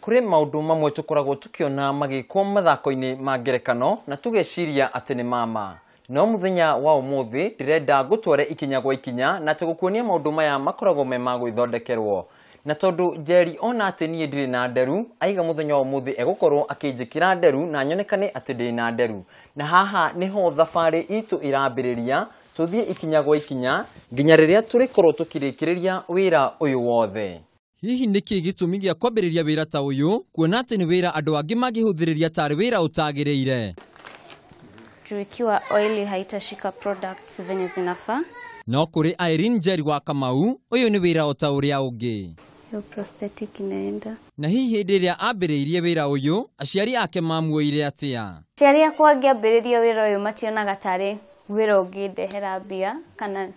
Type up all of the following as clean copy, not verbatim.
Kũrĩ maũndũ mamwe tũkoragwo tũkĩona magĩkwo mathako-inĩ ma ngerekano na tũgeciria atĩ nĩ mama. No mũthenya wa ũmũthĩ ndĩrenda ngũtware ikinya gwa ikinya na tũgũkuonia maũndũ maya makoragwo me ma gwĩthondekerwo. Na tondũ Njeri ona atĩ niĩ ndirĩ na nderu, aiga mũthenya wa ũmũthĩ egũkorwo akĩnjĩkĩra nderu na nyonekane atĩ ndĩ na nderu. Na haha nĩho thabarĩ itũ ĩrambĩrĩria, tũthiĩ ikinya gwa ikinya nginya rĩrĩa tũrĩkorwo tũkĩrĩkĩrĩria wĩra ũyũ wothe. Hihi nĩkĩ gĩtũmi gĩa kwambĩrĩria wĩra ta ũyũ, kuona atĩ nĩ wĩra andũ angĩ mangĩhũthĩrĩria tarĩ wĩra ũtagĩrĩire? Juu ikiwa oily haitashika products venye zinafaa. No kũrĩ Irene Njeri wa Kamau, ũyũ nĩ wĩra o ta ũrĩa ũngĩ. Hiyo prosthetic inaenda. Na hihi hĩndĩ ĩrĩa ambĩrĩirie wĩra ũyũ, aciari ake mamuoire atĩa? Aciari akwa ngĩambĩrĩria wĩra ũyũ mationaga tarĩ wĩra ũngĩndehera mbia kana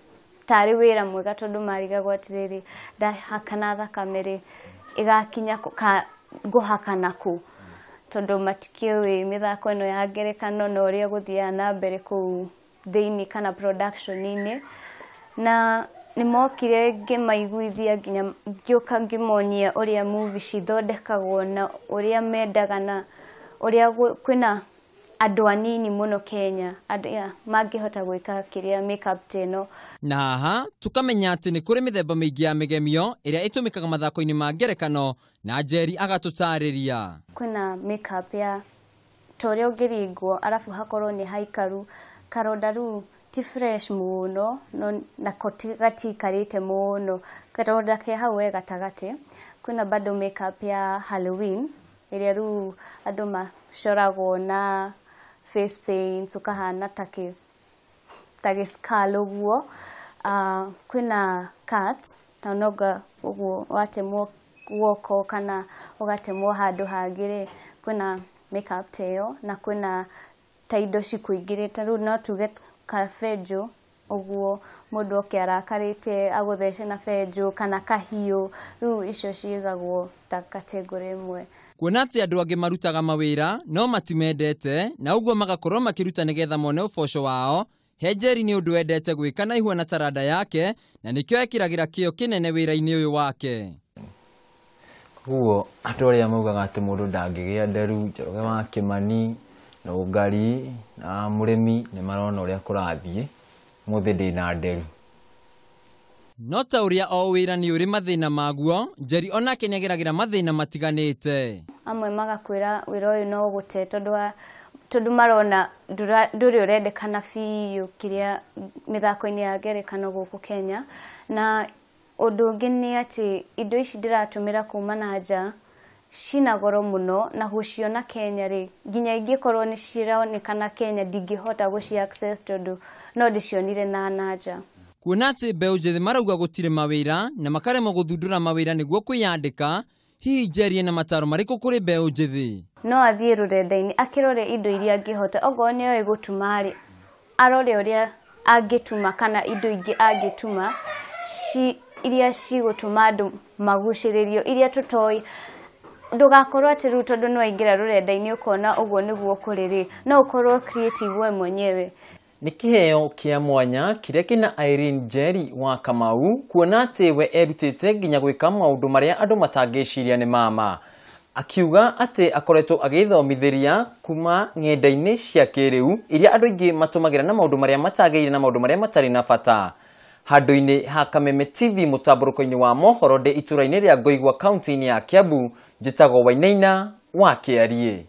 tarĩ wĩra mwega, tondũ marigagwo atĩrĩrĩ, ndahakana thakame rĩ ĩgakinya ngũhakana kũ, tondũ matikĩũĩ mĩthako ĩno ya ngerekano na ũrĩa gũthiaga na mbere kũu thĩinĩ kana production-inĩ. Na nĩmokire ngĩmaiguithia nginya ngĩũka ngĩmonia ũrĩa movie cithondekagwo na ũrĩa mendaga na ũrĩa kwĩna andũ anini mũno Kenya andũ mangĩhota gwĩka kĩrĩa makeup ta ĩno. Na haha tũkamenya atĩ nĩ kũrĩ mĩthemba mĩingĩ ya mĩgemio ĩrĩa ĩtũmĩkaga mathako-inĩ ma ngerekano, na Njeri agatũtarĩria. Kwĩna makeup ya ta ũrĩa ũngĩringwo arabu hakorwo nĩ haikaru karonda rĩu ti fresh mũno no nako gatiikarĩte mũno, karonda ke hau we gatagatĩ. Kwĩna bado makeup ya Halloween ĩrĩa rĩu andũ macoragwo na face paints ũkahana ta gĩ skull ũguo. Kwĩna cuts ta nonga ũguo watemwo guoko kana ũgatemwo handũ hangĩ rĩ, kwĩna makeup ta ĩyo, na kwĩna ta indo cikũingĩrĩte rĩu no tuge kabenjũ ũguo mũndũ oke arakarĩte agũthece na benjũ kana kahiũ, rĩu icio ciigagwo ta category ĩmwe. Kuona atĩ andũ angĩ marutaga mawĩra no matimendete na ũguo magakorwo makĩruta nĩgetha mone ũboco wao, he Njeri nĩ ũndũ endete gwĩka na ihua na taranda yake, na nĩkĩo ekĩragĩra kĩo kĩnene wĩra-inĩ ũyũ wake. Koguo andũ arĩa maugaga atĩ mũndũ ndangĩgĩa nderu, Njoroge wa Kĩmani na Ũngari na mũrĩmi nĩ marona ũrĩa kũrathiĩ, mũthĩ ndĩna nderu. No ta ũrĩa o wĩra nĩ ũrĩ mathĩna maguo, Njeri onake nĩageragĩra mathĩna matiganĩte. Amwe magakwĩra wĩra ũyũ no ũgũte tondũ marona ndũrĩ ũrendekana biũ kĩrĩa mĩthako-inĩ ya ngerekano gũkũ Kenya. Na ũndũ ũngĩ nĩ atĩ indo ici ndĩratũmĩra kuma na nja cina goro mũno, na gũciona Kenya rĩ, nginya ingĩkorwo nĩ cironekana Kenya ndingĩhota gũci access tondũ no ndĩcionire na nja. Kuona atĩ mbeũ njĩthĩ marauga gũtirĩ mawĩra na makaremwo gũthundũra mawĩra nĩguo kwĩyandĩka, hihi Njeri ena mataro marĩkũ kũrĩ mbeũ njĩthĩ? No athiĩ rũrenda-inĩ akĩrore indo iria angĩhota, okorwo nĩoĩ gũtuma rĩ, arore ũrĩa angĩtuma kana indo ingĩ angĩtuma iria cigũtũma andũ magucĩrĩrio, iria tũtoĩ. Ndũgakorwo atĩ rĩu tondũ nĩwaingĩra rũrenda-inĩ ũkona ũguo nĩguo kũrĩ rĩ, no ũkorwo creative we mwenyewe. Nĩ kĩheo kĩa mwanya kĩrĩa kĩna Irene Njeri wa Kamau, kuona atĩ we erutĩte nginya gwĩka maũndũ marĩa andũ matangĩciria nĩ mama. Akiuga atĩ akoretwo agĩthomithĩria kuma ng'enda-inĩ cia kĩrĩu iria andũ aingĩ matũmagĩra na maũndũ marĩa matagĩrĩire na maũndũ marĩa matarĩ na bata. Handũ-inĩ ha Kameme TV mũtambũrũko-inĩ wa mohoro ndĩ itũra-inĩ rĩa Ngoigwa kaunti-inĩ ya Kiambu, njĩtagwo Wainaina wa Kĩariĩ.